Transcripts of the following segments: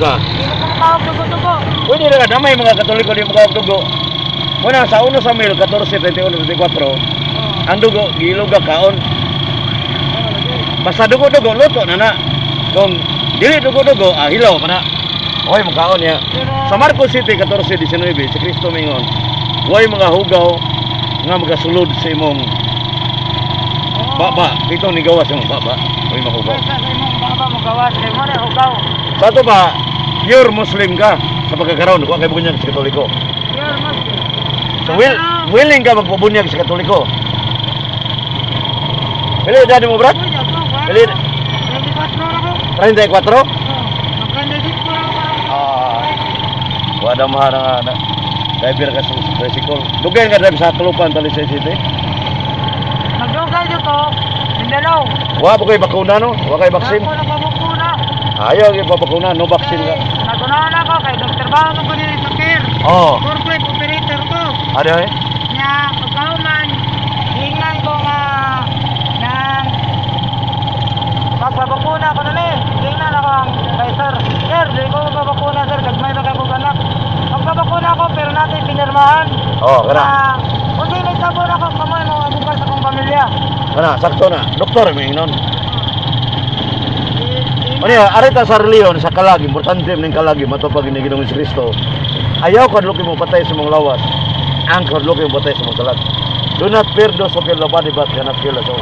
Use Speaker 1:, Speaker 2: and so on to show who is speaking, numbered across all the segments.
Speaker 1: Unsa?
Speaker 2: Dili ko makaog dugo-dugo.
Speaker 1: Pwede na ka, may mga Katoliko di mo dugo. Muna sa 1 Samuel 14, 21, 24, ang dugo, giluga kaon.
Speaker 2: Oh, lagi.
Speaker 1: Basta dugo-dugo, luto na na. Kung dili dugo-dugo, hilaw pa na. Okay, mukaon niya.
Speaker 2: Pero
Speaker 1: Sa Marcos City 14:19, si Kristo mingon, "Way mga hugaw nga magasulod sa imong baba." Ito ni gawas imong baba. Way mahugaw.
Speaker 2: Basta sa imong baba mo gawas kay mo na hugaw.
Speaker 1: Sa ato ba, pure Muslim ka sa pagkakaroon, wa kay bunyag sa Katoliko.
Speaker 2: Pure Muslim.
Speaker 1: So willing ka magpabunyag sa Katoliko. Pili edad mo, brad?
Speaker 2: Bunyag ko, kuwan
Speaker 1: Pili-
Speaker 2: ako. 24 na ako.
Speaker 1: 34?
Speaker 2: Oh, mag-35 na ako karon.
Speaker 1: Wala mahal nga na. Driver ka sa tricycle. Dugay nga drive sa Tacloban, Talisay City.
Speaker 2: Magdugay jud ko, Mindanao.
Speaker 1: Wa pa ko'y bakuna, no? Wa kay vaccine.
Speaker 2: Ako nagpabakuna.
Speaker 1: Ayaw gyud pa bakuna, no vaccine ka.
Speaker 2: Nagunahan ako kay Dr. Bao mo ko diri sa care. Forklift operator ko.
Speaker 1: Ano eh?
Speaker 2: Nya pagkahuman, hingnan ko nga nang magpabakuna ko na ni. Hingnan ako ang kay sir. "Sir, di ko magpabakuna, sir, gagmay ba ko anak." Magpabakuna ako pero natin pinirmahan.
Speaker 1: Oh, kana.
Speaker 2: Kundi may sabon ako kamay mo abukas sa akong pamilya.
Speaker 1: Kana, sakto na. Doktor may ingnon.
Speaker 2: I-
Speaker 1: Ano ya, arita sa reliyon sa kalag, importante ning kalag matupag ni Ginoong Kristo. Ayaw kadlok mo patay sa mong lawas. Ang kadlok mo patay sa mong kalag. Do not fear those who kill the body but cannot kill the soul.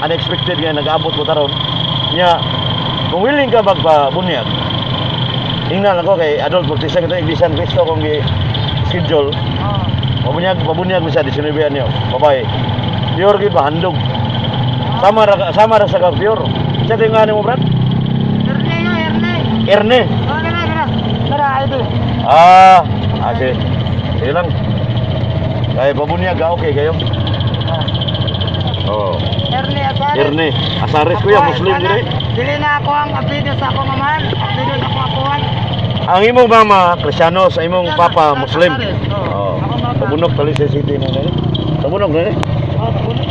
Speaker 1: Unexpected nga nag-abot ko taron. Nya, kung willing ka magpabunyag, ingnan ako kay adult baptism ito Iglesia ni Cristo kung gi schedule, pabunyag, pabunyag mo siya 19 anyo. Babae. Pure gyud ba handog. Sama ra sa kag pure. Sa tinga mo, brad?
Speaker 2: Erne yo, Erne.
Speaker 1: Erne.
Speaker 2: Oh, dara, dara. Dara, ID.
Speaker 1: Sige. Sige lang. Kay pabunyag ka, okay kayo. Oh.
Speaker 2: Erne Asares.
Speaker 1: Erne. Asares kuya, Muslim diri.
Speaker 2: Dili na ako ang apelyido sa akong amahan. Apelyido sa akong akuan.
Speaker 1: Ang imong mama, Kristyano, sa imong papa, Muslim.
Speaker 2: Asares, oo.
Speaker 1: Oh.
Speaker 2: Ako mama.
Speaker 1: Tabunok Talisay City na ni. Tabunok na ni.
Speaker 2: Oh, tabunok.